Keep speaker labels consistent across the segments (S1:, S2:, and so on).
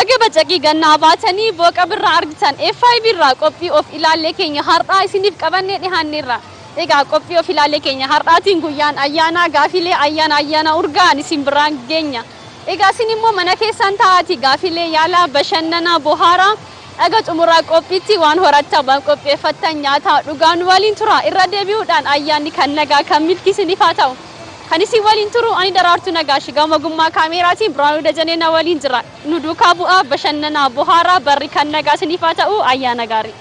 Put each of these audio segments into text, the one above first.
S1: Baga bacaqii gannaa baatanii booqa birraa argitan FIB irraa qophii of ilaallee keenya har'aa isiniif qabannee dhihaanneerra. Egaa qophii of ilaallee keenya har'aatiin guyyaan ayyaanaa gaafilee ayyaana ayyaana urgaan isin biraan geenya. Egaa isin immoo mana keessan taa'aatii gaafilee yaalaa bashannanaa bohaaraa dhaga xumuraa qophiitti waan horattan waan qopheeffattan nyaataa dhugaan waliin tura irra deebi'uudhaan ayyaanni kan nagaa kan milkii isiniif haa ta'u. Kan isin waliin turu ani Daraartuu Nagaash gama ogummaa kaameeraatiin Biraanuu Dajanee na waliin jira. Nu duukaa bu'aa bashannanaa bohaaraa barri kan nagaa isiniif haa ta'u ayyaana gaarii.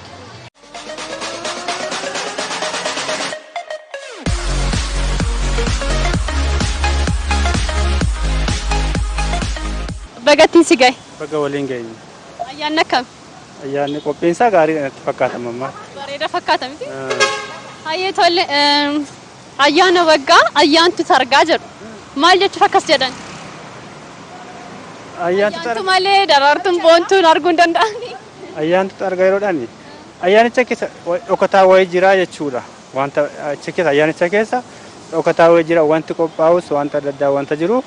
S1: Baga ittiin si gahe.
S2: Baga waliin geenye.
S1: Ayyaanni akkam?
S2: Ayyaanni qophiin isaa gaariidha natti fakkaata mammaatti.
S1: Bareeda fakkaata miti? Hayyee tole ayyaana waggaa ayyaantu targaa jedhu. Maal jechuuf akkas jedhan?
S2: Ayyaantu
S1: Ayyaantu malee daraartuun boontuun arguu hin danda'ani.
S2: Ayyaantu targaa yeroodhaani. Ayyaanicha keessa dhokataa wayii jira jechuudha. Wanta achi keessa ayyaanicha keessa dhokataa wayii jira wanti qophaa'us wanta adda addaa wanta jiruuf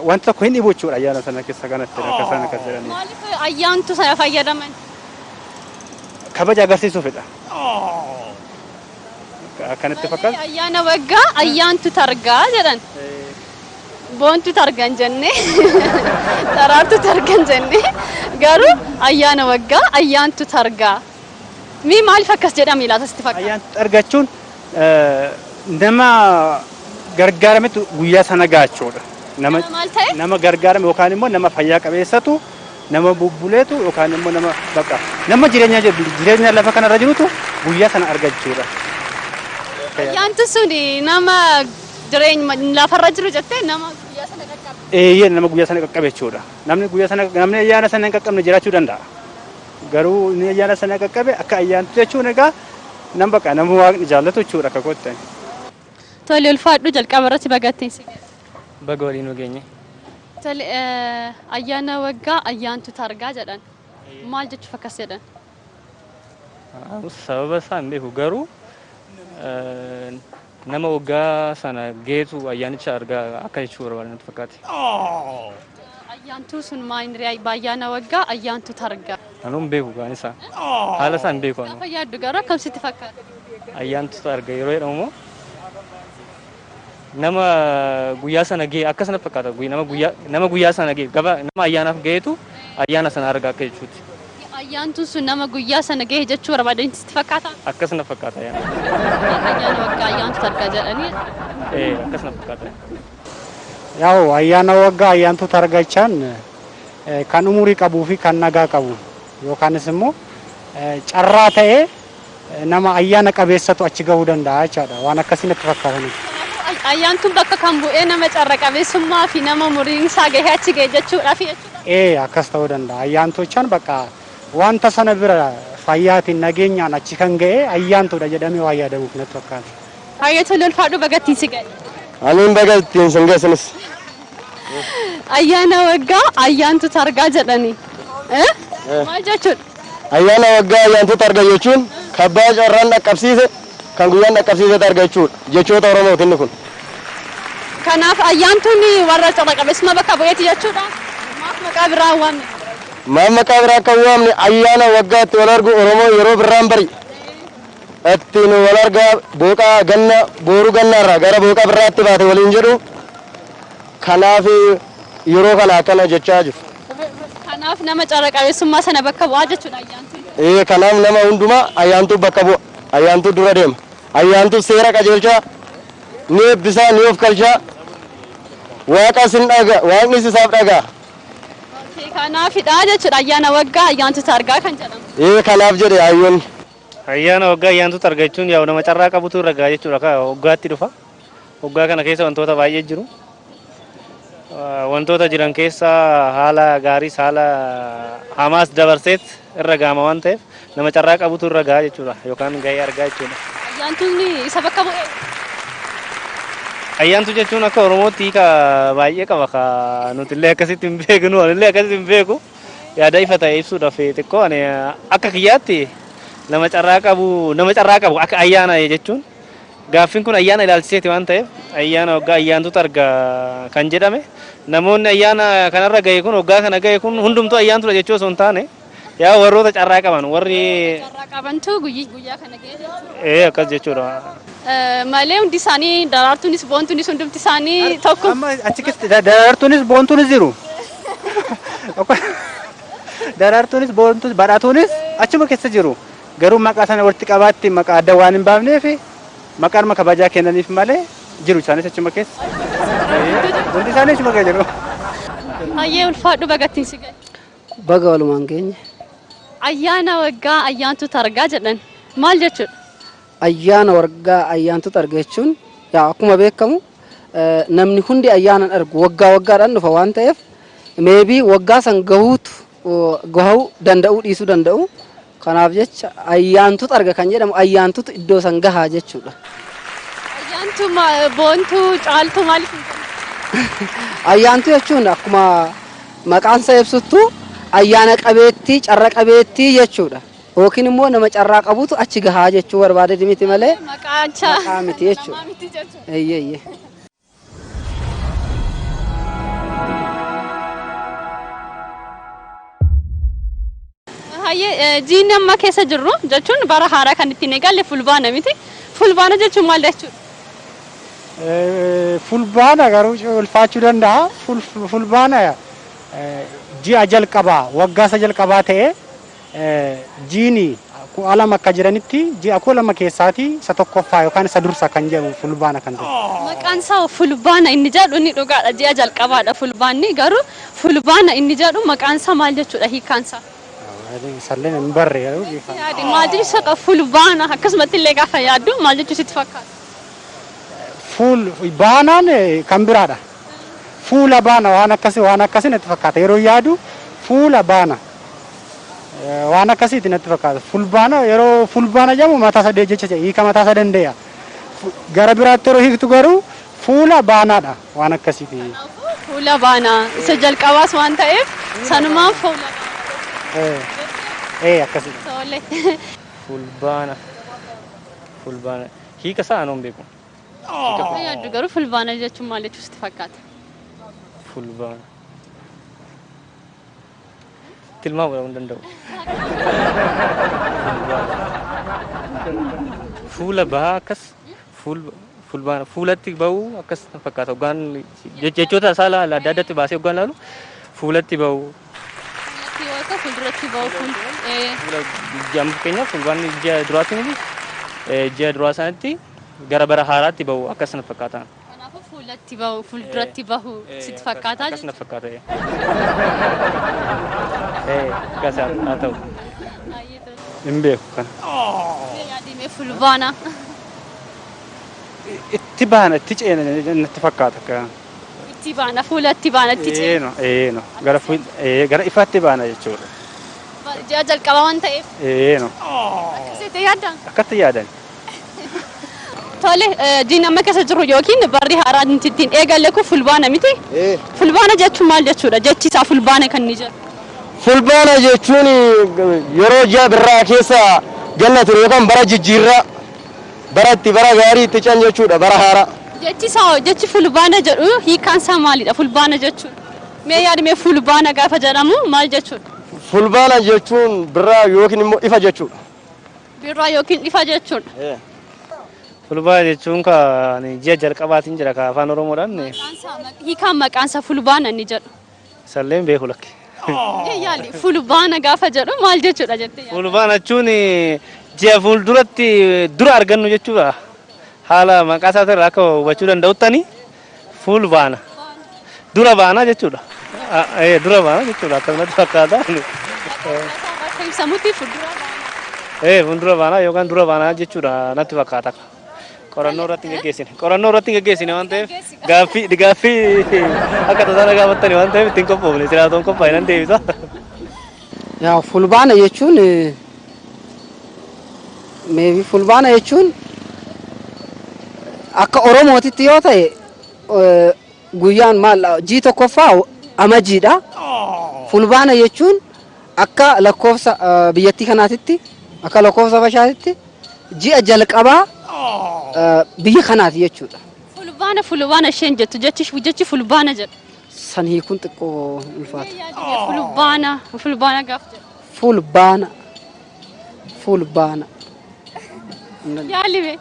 S2: wanta tokko hin dhibu jechuudha ayyaana sana keessa kanatti akka isaan akkas jedhanii.
S1: Maaliif ayyaantu sana fayyadaman?
S2: Kabaja agarsiisuufidha. Akkanatti fakkaata.
S1: Ayyaana waggaa ayyaantu targaa jedhan. Boontu targan jenne daraartu targan jenne garuu ayyaana waggaa ayyaantu targaa. Mii maaliif akkas jedhame laata sitti fakkaata?
S2: Ayyaantu argachuun nama gargaarametu guyyaa sana gaachuudha.
S1: Nama maal ta'e?
S2: Nama gargaarame yookaan immoo nama fayyaa qabeessatu nama bubbuleetu yookaan immoo nama bakka nama jireenya jireenya lafa kanarra jirutu guyyaa sana argachuudha.
S1: Ayyaantu sun nama jireenya lafarra jiru jettee nama guyyaa sana qaqqabe.
S2: Eeyyee nama guyyaa sana qaqqabe jechuudha. Namni guyyaa sana namni ayyaana sana hin qaqqabne jiraachuu danda'a. Garuu inni ayyaana sana qaqqabe akka ayyaantu jechuun egaa nama bakka nama waaqni jaallatu jechuudha akka kootti.
S1: Tole ulfaadhu jalqaba irratti baga ittiin si ga'e.
S3: Baga waliin nu geenye.
S1: Tole ayyaana waggaa ayyaantu targaa jedhan. Maal jechuuf akkas jedhan?
S3: Sababa isaa hin beeku garuu nama waggaa sana geetu ayyaanicha argaa akka jechuu barbaada natti fakkaate.
S1: Ayyaantuu sun maal ayyaana waggaa ayyaantu targaa.
S3: Anuu hin beeku gaan isaa. Haala isaa hin beeku anuu.
S1: Gaafa yaaddu garuu akkam sitti fakkaata?
S3: Ayyaantu arga yeroo jedhamu immoo nama guyyaa sana ga'e akka sana fakkaata nama guyyaa sana ga'e gaba nama ayyaanaaf ga'eetu ayyaana sana arga akka jechuuti.
S1: Ayyaantuun sun nama guyyaa sana ga'e jechuu barbaadan sitti fakkaata?
S3: Akkas na fakkaata ayyaana.
S1: Ayyaana waggaa ayyaantu targaa jedhanii.
S3: Akkas na fakkaata.
S4: Yaa'u ayyaana waggaa ayyaantu targachaan kan umurii qabuu fi kan nagaa qabu yookaanis immoo carraa ta'ee nama ayyaana qabeessatu achi gahuu danda'a jechaadha. Waan akkasii natti fakkaatanii.
S1: Ayyaantuun bakka kan bu'ee nama carra qabeessummaa fi nama umuriin isaa gahee achi gahe jechuudhaaf jechuudha.
S4: Akkas ta'uu danda'a. Ayyaantochaan bakka wanta sana bira fayyaatiin nageenyaan achi kan ga'e ayyaantuudha jedhamee waan yaadamuuf natti fakkaata.
S1: Hayyee tole ulfaadhu baga ittiin si ga'e.
S5: Aniin baga ittiin sin geessinis.
S1: Ayyaana waggaa ayyaantu targaa jedhanii. Maal jechuudha?
S5: Ayyaana waggaa ayyaantu targa jechuun kabbaa carraan dhaqqabsiise kan guyyaan dhaqqabsiise targa jechuudha. Jechoota Oromooti inni kun.
S1: Kanaaf ayyaantuun warra carra qabeessummaa bakka bu'eeti jechuudha. Maaf maqaa biraa hin waamne?
S5: Maaf maqaa biraa akka hin waamne ayyaana waggaatti wal argu Oromoo yeroo birraan bari. Ittiin wal argaa booqaa ganna booruu gannaarraa gara booqaa birraatti baate waliin jedhu. Kanaaf yeroo kana akkana jechaa jiru.
S1: Kanaaf nama carra qabeessummaa sana bakka bu'aa jechuudha ayyaantuun.
S5: Kanaaf nama hundumaa ayyaantuu bakka bu'a. Ayyaantuu dura deema. Ayyaantuu seera qajeelchaa ni eebbisaa ni of galchaa. Waaqa sin dhaga waaqnis isaaf dhagaa.
S1: Kanaafidha jechuudha ayyaana waggaa ayyaantu targaa kan jedhamu.
S5: Kanaaf jedhe ayyoonni.
S6: Ayyaana waggaa ayyaantu targachuun yaa'u nama carraa qabutu irra gahaa jechuudha. Waggaatti dhufa. Waggaa kana keessa wantoota baay'ee jiru. Wantoota jiran keessa haala gaariis haala hamaas dabarseet irra gaama waan ta'eef nama carraa qabutu irra gahaa jechuudha yookaan gahee argaa jechuudha.
S1: Ayyaantuun isa bakka bu'ee?
S6: Ayyaantu jechuun akka Oromootti hiika baay'ee qaba ka nuti illee akkasitti hin beeknu ani illee akkasitti hin beeku yaada ifa ta'e ibsuudhaaf xiqqoo ani akka kiyyaatti nama carraa qabu nama carraa qabu akka ayyaana jechuun Gaaffiin kun ayyaana ilaalchiseeti waan ta'eef ayyaana waggaa ayyaantutu arga kan jedhame namoonni ayyaana kanarra gahe kun waggaa kana gahe kun hundumtuu ayyaantudha jechuu osoo hin taane yaa warroota carraa qaban warri
S1: Carraa qabantu guyyaa kana gahe jechuudha.
S6: Ee, akkas jechuudha.
S1: Malee hundi isaanii daraartuunis boontuunis hundumti isaanii tokko.
S2: Amma achi keessatti daraartuunis boontuunis jiru. Daraartuunis boontuunis badhaatuunis achuma keessa jiru. Garuu maqaa sana walitti qabaatti maqaa adda waan hin baafneef maqaanuma kabajaa kennaniif malee jiru isaanis achuma keessa. Hundi isaanii achuma keessa jiru.
S1: Hayyee, ulfaadhu, bagattiin si gahe.
S7: Baga walumaan geenye.
S1: Ayyaana waggaa ayyaantutu argaa jedhan maal jechuudha?
S7: Ayyaana waggaa ayyaantutu arga jechuun yaa akkuma beekamu namni hundi ayyaanan argu waggaa waggaadhaan dhufa waan ta'eef maybe waggaa san gahuutu gahuu danda'uu dhiisuu danda'u. Kanaaf jecha ayyaantutu arga kan jedhamu ayyaantutu iddoo san gahaa jechuudha.
S1: Ayyaantu boontuu caaltuu maaliif hin jedhamu?
S7: Ayyaantu jechuun akkuma maqaan isaa ibsuttu ayyaana qabeettii, carra qabeettii jechuudha. Yookiin immoo nama carraa qabutu achi gahaa jechuu barbaade miti malee
S1: Maqaa
S7: maqaa miti jechuudha.
S1: Namaa miti jechuudha.
S7: Eeyyee eeyyee.
S1: Hayyee, jiini amma keessa jirru jechuun bara haaraa kan ittiin eegalle fulbaana miti. Fulbaana jechuun maal jechuudha?
S4: Fulbaana garuu ulfaachuu danda'a. Fulbaana ji'a jalqabaa waggaa isa jalqabaa ta'ee jiini 12 akka jiranitti ji'a 12 keessaati isa tokkoffaa yookaan isa dursa kan jedhamu fulbaana kan ta'e.
S1: Maqaan isaa fulbaana inni jedhu inni dhugaadha, ji'a jalqabaadha fulbaanni, garuu fulbaana inni jedhu maqaan isaa maal jechuudha hiikkaan isaa?
S4: Isallee hin barre garuu.
S1: Yaadi maal jechuudha fulbaana, akkasumatti illee gaafa yaaddu maal jechuu sitti fakkaata?
S4: Fuul baanaan kan biraadha. Fuula baana waan akkasii natti fakkaata yeroo yaadu, fuula baana. Waan akkasiiti natti fakkaata. Fulbaana yeroo fulbaana jedhamu mataa isaa jecha hiika mataa isaa dandeenya. Gara biraatti yeroo hiiktu garuu fuula baanaadha waan akkasiiti.
S1: Fuula baanaa isa jalqabaas waan ta'eef sanumaan fuula
S4: Ee ee, akkasidha.
S1: Tole.
S3: Fulbaana. Fulbaana. Hiika isaa anoon beeku.
S1: Yaaddu garuu fulbaana jechuun maal jechuu sitti fakkaata?
S3: Fulbaana. Tilmaamuu hin danda'u. Fuula bahaa akkas fulbaana fuulatti bahuu akkas fakkaata. Hoggaan jechoota isaa adda addatti baasee hoggaan laalu fuulatti bahuu.
S1: Fuulatti yoo ta'u fuulduratti bahu fuul.
S3: Fuula ji'a fakkeenyaaf fulbaanni ji'a duraatti miti, ji'a duraa sanatti gara bara haaraatti bahu akkas na fakkaata.
S1: Kanaafuu fuulatti bahu, fuulduratti bahu sitti fakkaata
S3: Akkas na fakkaata. Akkas haa ta'u.
S2: Hin beeku kana.
S1: Yaadimee fulbaana.
S2: Itti baana, itti ceena natti fakkaata akka.
S1: Itti baana, fuulatti baana, itti ceena.
S2: Eeno eeno, gara fuul gara ifaatti baana jechuudha.
S1: Ji'a jalqabaa waan ta'eef.
S2: Eeno.
S1: Akkasitti yaadda?
S2: Akkatti yaadan.
S1: Tole, jiin amma keessa jirru yookiin barri haaraan nuti ittiin eegalle kun fulbaana miti? Fulbaana jechuun maal jechuudha? Jechi isaa fulbaana kan inni jedhu.
S5: Fulbaana jechuun yeroo ji'a birraa keessa ganna ture yookaan bara jijjiirraa, bara itti bara gaarii itti can jechuudha, bara haaraa.
S1: Jechi isaa, jechi fulbaana jedhu hiikkaan isaa maalidha? Fulbaana jechuun. Mee yaadimee, fulbaana gaafa jedhamu maal jechuudha?
S5: Fulbaana jechuun birraa yookiin immoo ifa jechuudha.
S1: Birraa yookiin ifa jechuudha.
S6: Fulbaana jechuun kan ji'a jalqabaatiin jira ka afaan Oromoodhaan.
S1: Hiikaan maqaan isaa fulbaana inni jedhu.
S6: Isallee hin beeku lakki.
S1: Yaali, fulbaana gaafa jedhu maal jechuudha jettee yaadda?
S6: Fulbaana jechuun ji'a fuulduratti dura argannu jechuudha. Haala maqaa isaatirraa akka hubachuu danda'uttani fulbaana. Dura baana jechuudha. Dura baana jechuudha, akkasumatti fakkaata.
S1: Akka ibsamutti fuuldura baana.
S6: Fuuldura baanaa yookaan dura baanaa jechuudha natti fakkaata. Qorannoo irratti hin geggeessine. Qorannoo irratti hin geggeessine waan ta'eef gaaffii akka tasaa na gaafattani waan ta'eef ittiin qophoofne, silaa otoo hin qophaa'in nan deebisa.
S7: Yaa, fulbaana jechuun maybe fulbaana jechuun akka Oromootitti yoo ta'e guyyaan maal jii tokkoffaa amajiidha. Fulbaana jechuun akka lakkoofsa biyyattii kanaatitti, akka lakkoofsa bashaatitti ji'a jalqabaa. biyya kanaati jechuudha.
S1: Fulbaana fulbaana isheen jettu jechi fulbaana jedhu.
S7: San hiikuun xiqqoo ulfaata.
S1: Fulbaana fulbaana gaaf jedhu.
S7: Fulbaana fulbaana.
S1: Yaali mee.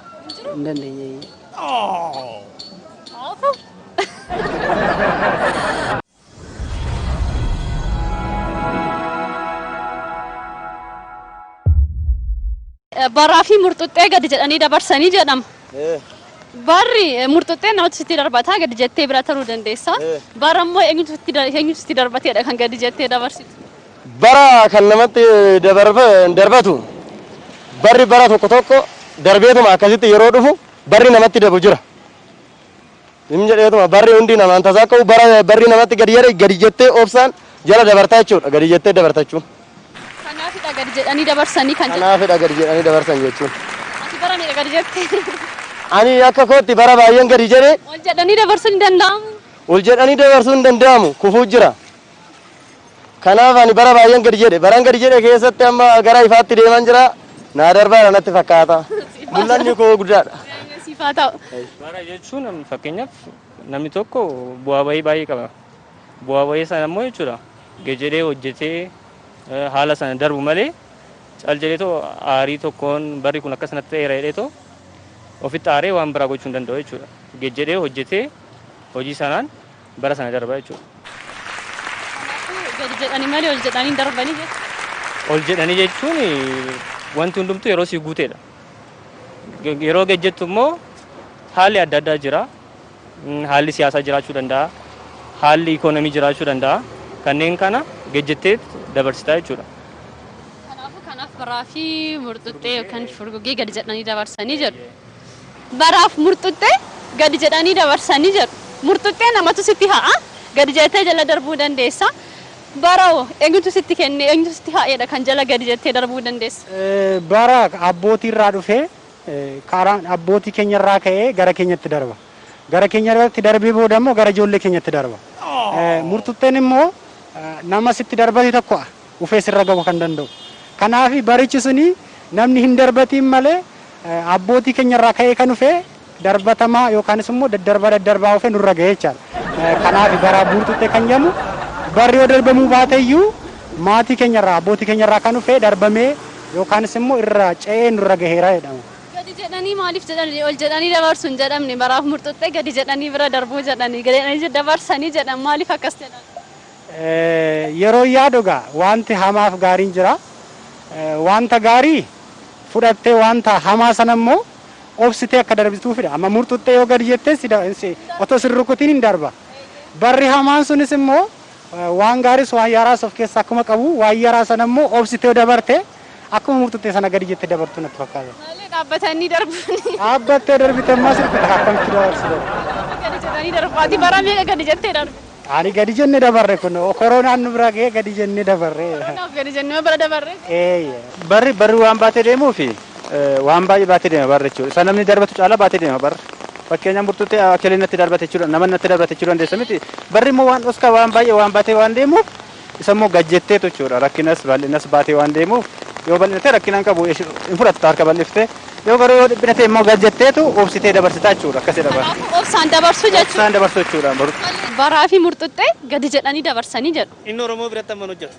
S7: Hin dandeenye.
S1: Baraa fi murxuxxee gadi jedhanii dabarsanii jedhama. Barri murxuxxee namatti sitti darbataa gadi jettee bira taruu dandeessa. Bara immoo eenyutu sitti darbateedha kan gadi jettee dabarsitu.
S5: Bara kan namatti darbatu barri bara tokko tokko darbeetuma akkasitti yeroo dhufu barri namatti dabu jira. Hin jedheetuma barri hundi namaan tasaa qabu bara barri namatti gadi jedhe gadi jettee obsaan jala dabartaa jechuudha gadi jettee dabarta jechuun.
S1: Kanaafidha gadi jedhanii dabarsanii kan jedhu.
S5: Kanaafidha gadi jedhanii dabarsan jechuun.
S1: Ati bara meeqa gadi jettee?
S5: Ani akka kootti bara baay'een gadi jedhe.
S1: Ol jedhanii dabarsuun hin danda'amu.
S5: Ol jedhanii dabarsuun hin danda'amu kufuu jira. Kanaaf ani bara baay'een gadi jedhe baraan gadi jedhe keessatti amma gara ifaatti deeman jira naa darbaa natti fakkaata. Mul'anni koo guddaadha.
S1: Siifaa ta'u.
S3: Bara jechuun fakkeenyaaf namni tokko bu'aa bahii baay'ee qaba. Bu'aa bahii sana immoo jechuudha geejjibee hojjetee haala sana darbu malee cal jedheetoo aarii tokkoon barri kun akkasanatti ta'eera jedheetoo ofitti aaree waan biraa gochuu hin danda'u jechuudha. Geejjibee hojjetee hojii sanaan bara sana darba jechuudha.
S1: Gadi jedhanii malee ol jedhanii darbanii jechuudha.
S3: Ol jedhanii jechuun wanti hundumtuu yeroo sii guuteedha. Yeroo gejjettu immoo haalli adda addaa jira. Haalli siyaasaa jiraachuu danda'a. Haalli ikoonomii jiraachuu danda'a. Kanneen kana gejjettee dabarsitaa jechuudha.
S1: Kanaafuu kanaaf baraa fi murxuxxee yookaan furguggee gadi jedhanii dabarsanii jedhu. Baraaf murxuxxee gadi jedhanii dabarsanii jedhu. Murxuxxee namatu sitti ha'a gadi jettee jala darbuu dandeessa. Bara eenyutu sitti kenne eenyutu sitti ha'eedha kan jala gadi jettee darbuu dandeessa.
S4: Bara abbootii irraa dhufee karaan abbootii keenya irraa ka'ee gara keenyatti darba. Gara keenyatti darbee booda immoo gara ijoollee keenyatti darba. Murxuxxeen immoo nama sitti darbate tokko ufee sirra ga'uu kan danda'u. Kanaaf barichi suni namni hin darbatiin malee abbootii keenya irraa ka'ee kan dhufee darbatamaa yookaanis immoo daddarbaa daddarbaa ufee nurra ga'ee jechaadha. Kanaaf bara murxuxxee kan jedhamu barri yoo darbamuu baate iyyuu maatii keenya irraa abbootii keenya irraa kan dhufee darbamee yookaanis immoo irra ce'ee nurra gaheera jedhama.
S1: Gadi jedhanii maaliif jedhanii ol jedhanii dabarsuun jedhamne baraaf murxuxxee gadi jedhanii bira darbuu jedhanii gadi jedhanii dabarsanii jedhan maaliif akkas jedhan?
S4: Yeroo yaadu egaa wanti hamaaf gaariin jira. Wanta gaarii fudhattee wanta hamaa sana immoo obsitee akka darbituufidha. Amma murxuxxee yoo gadi jettee otoo sin rukutiin hin darba. Barri hamaan sunis immoo waan gaariis waan yaraas of keessaa akkuma qabu waan yaraa sana immoo obsitee dabarte akkuma murxuxxee sana gadi jettee dabartu natti fakkaata.
S1: Malee dhaabbatanii darbuun.
S4: Dhaabbattee darbite ammaa sirriitti akkamitti dabarsu?
S1: Gadi jedhanii darbu. Ati bara meeqa gadi jettee darbe?
S4: Ani gadi jenne dabarre kun koronaan nu bira ga'ee gadi jenne dabarre.
S1: Koronaaf gadi jennee bira dabarre.
S2: Barri barri waan baatee deemuu fi waan baay'ee baatee deema barri jechuudha. Isa namni darbatu caalaa baatee deema barri. Fakkeenyaaf murtuutti akkeelee natti darbate jechuudha. Nama natti darbate jechuudha dandeessa miti. Barri immoo waan dhoskaa waan baay'ee waan baatee waan deemuuf isa immoo gajjetteetu jechuudha. Rakkinas bal'inas baatee waan deemuuf yoo bal'inate rakkinaan qabu hin fudhattu harka bal'iftee yoo garuu yoo dhiphina ta'e immoo gajjetteetu obsitee dabarsitaa jechuudha. Akkasii dabarsa.
S1: Kanaafuu obsaan dabarsuu jechuudha.
S2: Obsaan dabarsuu jechuudha.
S1: Baraa fi murxuxxee gadi jedhanii dabarsanii jedhu.
S6: Inni Oromoo biratti amma hojjetu.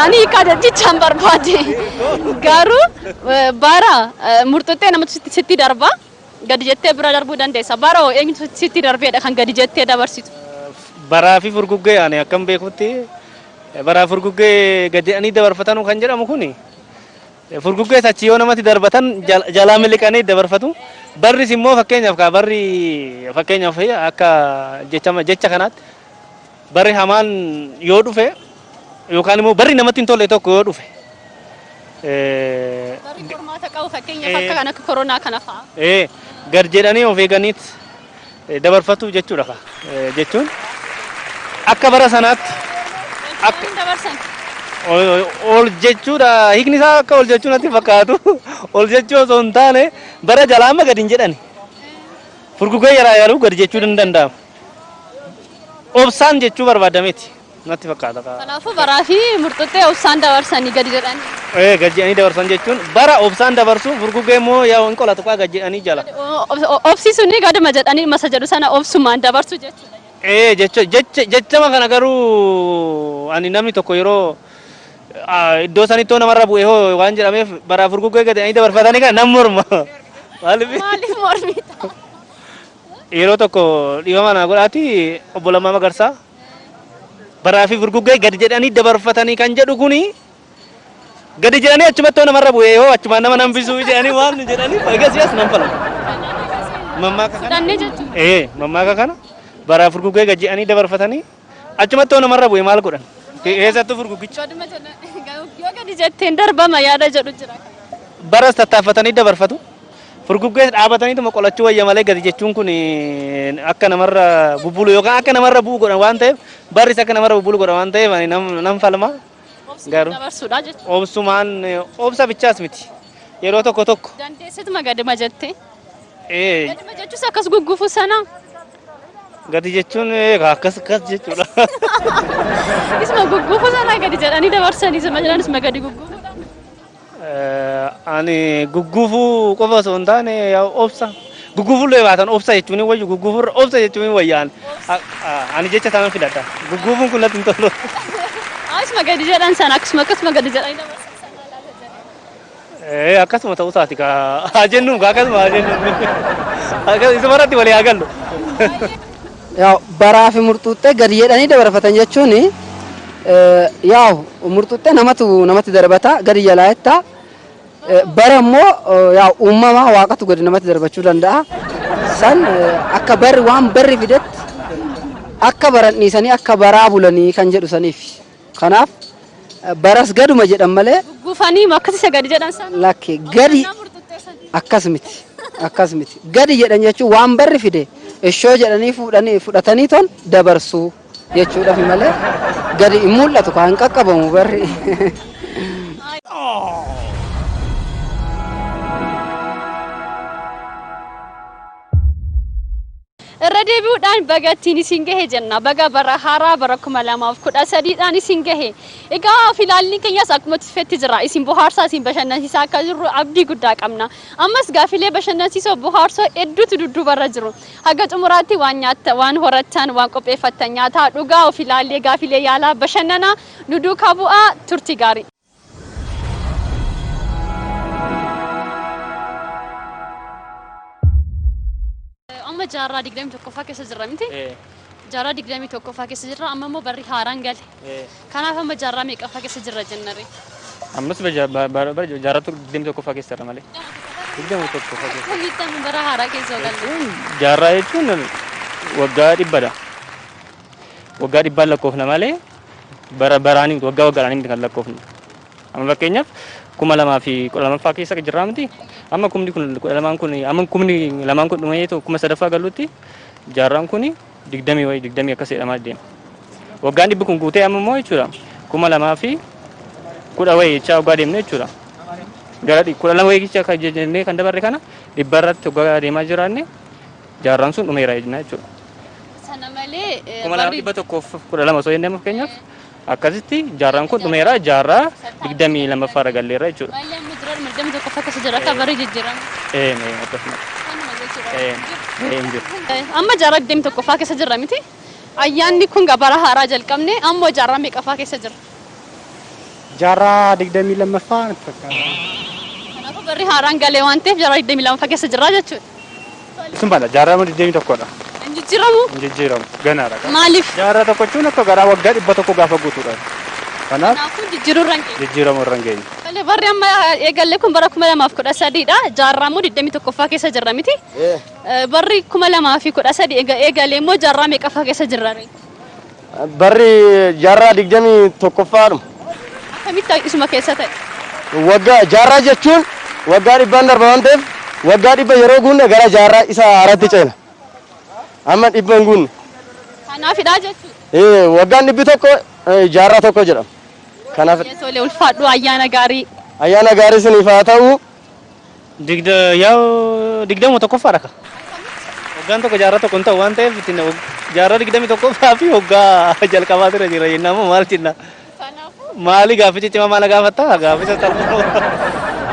S1: Ani hiikaa jechichaan barbaade. Garuu bara murxuxxee namatu sitti darba gadi jettee bira darbuu dandeessa. Bara eenyutu sitti darbeedha kan gadi jettee dabarsitu.
S6: Baraa fi furguggee ani akkam beekutti baraa furguggee gadi jedhanii dabarfatanu kan jedhamu kuni furguggee achi yoo namatti darbatan jalaa miliqanii dabarfatu. Barris immoo fakkeenyaaf kaa barri fakkeenyaaf akka jecha kanaatti barri hamaan yoo dhufe yookaan immoo barri namatti hin tolle tokko yoo dhufe.
S1: Barri qormaata qabu fakkeenyaaf akka kan akka koronaa kana fa'a.
S6: Gad jedhanii of eeganiit dabarfatu jechuudha kaa jechuun akka bara sanaatti.
S1: Akka dabarsan.
S6: Ol jechuudha hiikni isaa akka ol jechuu natti fakkaatu ol jechuu osoo hin taane bara jalaa amma gadi hin jedhani furguggee yaraa yaaluu gadi jechuu hin danda'amu. Obsaan jechuu barbaadameeti Natti fakkaata.
S1: Kanaafuu baraa fi murxuxxee obsaan dabarsanii gadi jedhanii.
S6: Gad jedhanii dabarsan jechuun bara obsaan dabarsu, furguggee immoo yaa hin qolatu qaa gad jedhanii jala.
S1: Obsi suni gaduma jedhanii masa jedhu sana obsumaan dabarsu jechuudha.
S6: Jecha jecha jechama kana garuu ani namni tokko yeroo iddoo sanitti namarra bu'ee hoo waan jedhameef baraa furguggee gad jedhanii dabarfatanii kana nam morma. Maaliif?
S1: Maaliif mormita?
S6: Yeroo tokko dhiifama naa godhaati, obbo Lammaa Magarsaa baraa fi furguggee gad jedhanii dabarfatanii kan jedhu kuni gadi jedhanii achumatti namarra bu'ee hoo achumaan nama nambisuu jedhanii waan jedhanii egasii as nan falma. Mammaaka kana.
S1: Fudhannee jechuudha.
S6: Mammaaka kana baraa furguggee gad jedhanii dabarfatanii achumatti namarra bu'ee maal godhan? Keessattuu furguggicha.
S1: Gaduma jedhan yoo gadi jetteen darbama yaada jedhu jira.
S6: Baras tattaaffatanii dabarfatu. Furguggee dhaabataniituma qolachuu wayya malee gadi jechuun kun akka namarra bubbulu yookaan akka namarra bu'u godhan waan ta'eef, barris akka namarra bubbulu godhan waan ta'eef ani nam falma. Garuu
S1: Dabarsuudha jechuudha.
S6: Obsumaan obsa bichaas miti. Yeroo tokko tokko.
S1: Dandeessituma gaduma jettee. Gaduma jechuus akkas gugguufuu sana.
S6: Gadi jechuun akkas akkas jechuudha.
S1: Isuma gugguufuu sana gadi jedhanii dabarsanii isuma jedhan isuma gadi gugguufuu.
S6: Ani gugguufuu qofa osoo hin taane obsa. Gugguufullee baatan obsa jechuun wayyu, gugguufurra obsa jechuun wayyaan. Ani jecha sana filadha. Gugguufuun kun natti hin tolu.
S1: Isuma gadi jedhan sana akkasuma akkasuma gadi jedhanii dabarsan sana laata jedhan.
S6: Akkasuma ta'uu isaati kaa haa jennuun kaa akkasuma haa jennuun. Isuma irratti walii haa gallu.
S7: Yaa baraa fi murxuxxee gadi jedhanii dabarfatan jechuun yaa murxuxxee namatu namatti darbata gadi jalaa jetta. Bara immoo yaa uumamaa waaqatu gadi namatti darbachuu danda'a. San akka barri waan barri fidetti akka baran dhiisanii akka baraa bulanii kan jedhu saniif. Kanaaf baras gaduma jedhan malee.
S1: Gugguufanii akkasisa gadi jedhan sana.
S7: Lakki gadi akkas miti, akkas miti. Gadi jedhan jechuun waan barri fide ishoo jedhanii fuudhanii fudhatanii ton dabarsuu jechuudhaaf malee gadi hin mul'atu kan hin qaqqabamu barri.
S1: Irra deebi'uudhaan baga ittiin isin gahe jenna. Baga bara haaraa bara 2013dhaan isin gahe. Egaa filaalli keenyas akkuma tufetti jira. Isin bohaarsaa, isin bashannansiisaa akka jirru abdii guddaa qabna. Ammas gaafilee bashannansiisoo bohaarsoo hedduutu dudduubarra jiru. Haga xumuraatti waan nyaatta, waan horattan, waan qopheeffattan nyaataa dhugaa of ilaallee gaafilee yaalaa bashannanaa nu duukaa bu'aa, turtii gaarii. Amma jaarraa 21ffaa keessa jirra miti? Jaarraa 21ffaa keessa jirra. Amma immoo barri haaraan gale. Kanaaf amma jaarraa meeqaffaa keessa jirra jennare?
S3: Ammas bara jaarraa 21ffaa keessa jirra malee. 21ffaa keessa.
S1: Akkamitti amma bara haaraa keessa galle?
S3: Jaarraa jechuun waggaa 100dha. Waggaa 100n lakkoofna malee bara baraanii miti, waggaa waggaadhaan miti kan lakkoofnu. Amma fakkeenyaaf 2012ffaa keessa jirraa miti. Amma kumni kun 12n kun, amma kumni lamaan kun dhumee 3000ffaa galuutti jaarraan kun digdamii wayi digdamii akkas jedhamaa deema. Waggaan 100 kun guutee amma immoo jechuudha 2010 wayi jechaa waggaa deemne jechuudha. Gara 12 wayii jechaa kan jennee kan dabarre kana 100 irratti waggaa deemaa jiraanne jaarraan sun dhumeera jechuudha.
S1: Sana malee
S3: 2112 osoo jennee fakkeenyaaf akkasitti jaarraan kun dhumeera, jaarraa 22ffaa irra galleerra jechuudha.
S1: Malee amma jira 21ffaa keessa jira akka barri jijjiirama.
S3: Ee, akkasuma.
S1: Kanuma jechuudha.
S3: Ee, hin jiru.
S1: Amma jaarraa 21ffaa keessa jirra miti? Ayyaanni kun bara haaraa jalqabne, ammoo jaarraa meeqaffaa keessa jira?
S4: Jaarraa 22ffaa natti fakkaata.
S1: Kanaafuu barri haaraan galee waan ta'eef jaarraa 22ffaa keessa jirra jechuudha.
S2: Sun bala jaarraa 21dha.
S1: Hin jijjiiramu?
S2: Hin jijjiiramu. Ganaadha.
S1: Maaliif?
S2: Jaarraa tokko jechuun akka garaa waggaa 100 gaafa guutuudha. Kanaaf
S1: Kanaafuu jijjiiruu irra hin geenye.
S2: Jijjiiramuu irra hin geenye.
S1: Malee barri amma eegalle kun bara 2013dha. Jaarraa immoo 21ffaa keessa jirra miti? Barri 2013 eegalee immoo jaarraa meeqaffaa keessa jirra ree?
S5: Barri jaarraa 21ffaadhuma.
S1: Akkamitti isuma keessa ta'e?
S5: Waggaa jaarraa jechuun waggaa 100n darba waan ta'eef waggaa 100 yeroo guunne gara jaarraa isa haaraatti ceena. Amma 100 hin guunne.
S1: Kanaafidha jechuudha.
S5: Waggaan 100 jaarraa tokko jedhama. Kanaaf.
S1: Tolee, ulfaadhu, ayyaana gaarii.
S5: Ayyaana gaarii isiniif haa ta'u.
S6: Yaa'u 21ffaadha ka. Waggaan tokko jaarraa tokko hin ta'u waan ta'eef ittiin Jaarraa 21ffaa fi waggaa jalqabaa ture jira jennaan moo maal jenna? Maali gaaffichi cimaa maal gaafatta? Gaafficha salphaa.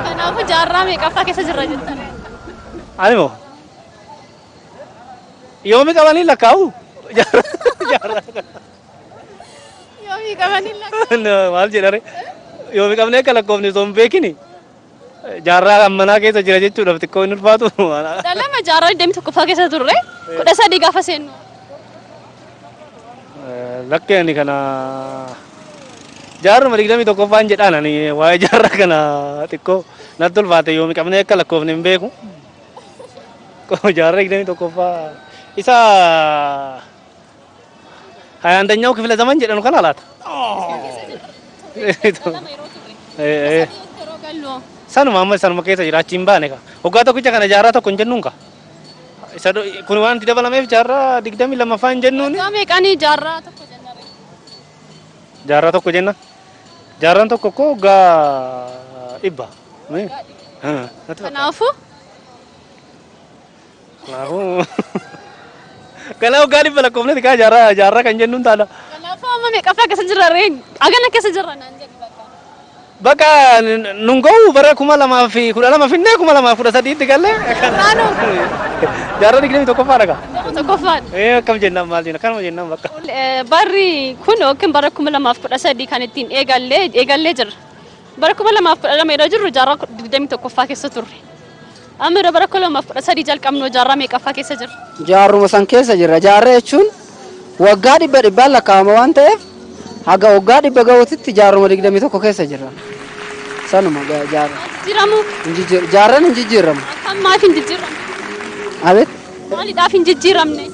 S1: Kanaafuu jaarraa meeqaffaa keessa jirra jettan?
S6: Ani moo? Yoomi qabanii lakkaa'u? Jaarraa.
S1: Yoomii qabanii lakkaa'u?
S6: Maal jedhare? Yoomi qabnee akka lakkoofne osoo hin beekini jaarraa ammanaa keessa jira jechuudhaaf xiqqoo hin ulfaatu.
S1: 12 jaarraa 21ffaa keessa turre, 13 gaafa seennu.
S6: Lakkee ani kana jaarruma 21ffaan jedhaan, ani waa'ee jaarraa kana xiqqoo natti ulfaate, yoomi qabnee akka lakkoofne hin beeku. Jaarraa 21ffaa isa 21ኛው ክፍለ ዘመን jedhanu kana laata?
S1: Yeroo turre. Yeroo gallu.
S6: Sanuma amma sanuma keessa jira, achi hin baane ka. Waggaa tokkicha kana jaarraa tokko hin jennuun ka. Isa kun waan itti dabalameef jaarraa 22ffaa hin jennuuni.
S1: Waggaa meeqanii jaarraa tokko jenna?
S6: Jaarraa tokko jenna. Jaarraan tokko koo waggaa 100. Natti fakkaata.
S1: Kanaafuu
S6: Kanaafuu kana waggaa 100 lakkoofneeti kaa jaarraa kan jennuun taana.
S1: Kanaafuu amma meeqaffaa keessa jirra ree? Hagana keessa jirra naan jedhi bakka.
S6: Bakka nun ga'u bara 2012 finnee 2013tti galle.
S1: Naannoo.
S6: Jaarraa 21ffaa dhaga.
S1: Tokkoffaadha.
S6: Ee, akkam jennaan, maal jenna, kanuma jennaan bakka.
S1: Barri kun yookiin bara 2013 kan ittiin eegallee jirra. Bara 2012 yeroo jirru jaarraa 21ffaa keessa turre. Amma yeroo bara 2013 jalqabnu jaarraa meeqaffaa keessa jirra?
S7: Jaarruma san keessa jirra. Jaarraa jechuun waggaa dhibba dhibbaan lakkaa'ama waan ta'eef haga waggaa 100 ga'uutitti jaarruma 21 keessa jirra. Sanuma jaarra.
S1: Jijjiiramu.
S7: Jaarraan hin jijjiiramu.
S1: Akkam, maaf hin jijjiiramne?
S7: Abeet.
S1: Maaliidhaaf hin jijjiiramne?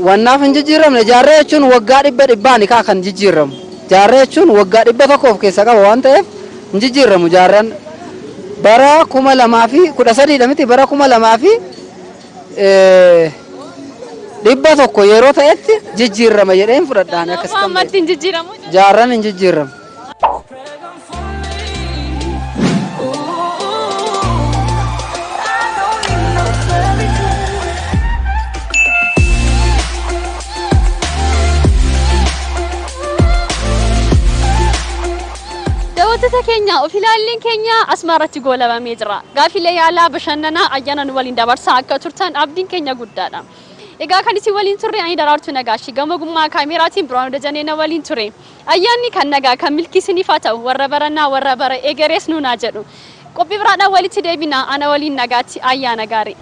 S7: Wannaaf hin jijjiiramne, jaarraa jechuun waggaa dhibba dhibbaani kaa kan jijjiiramu. Jaarraa jechuun waggaa 100 of keessaa qaba waan ta'eef hin jijjiiramu jaarraan. Bara 2013dha miti, bara 2100 yeroo ta'etti jijjiirama jedheen fudhadhaan akkas
S1: Kanaafuu
S7: kan
S1: ammatti hin jijjiiramu.
S7: Jaarraan hin jijjiiramu.
S8: I don't need no fairy tale.
S1: Daawwattoota keenya, of ilaalleen keenya asuma irratti goolabamee jira. Gaafilee yaalaa bashannanaa ayyaana nu waliin dabarsaa akka turtan abdiin keenya guddaadha. Egaa kan isin waliin turre ani Daraartuu Nagaashii, gama gummaa kaameraatiin Biraanuu Dajanee na waliin ture. Ayyaanni kan nagaa kan milkii isiniif haa ta'u, warra baranaa warra bara egerees nuunaa jedhu. Qophii biraadhaan walitti deebina, ana waliin nagaatti, ayyaana gaarii.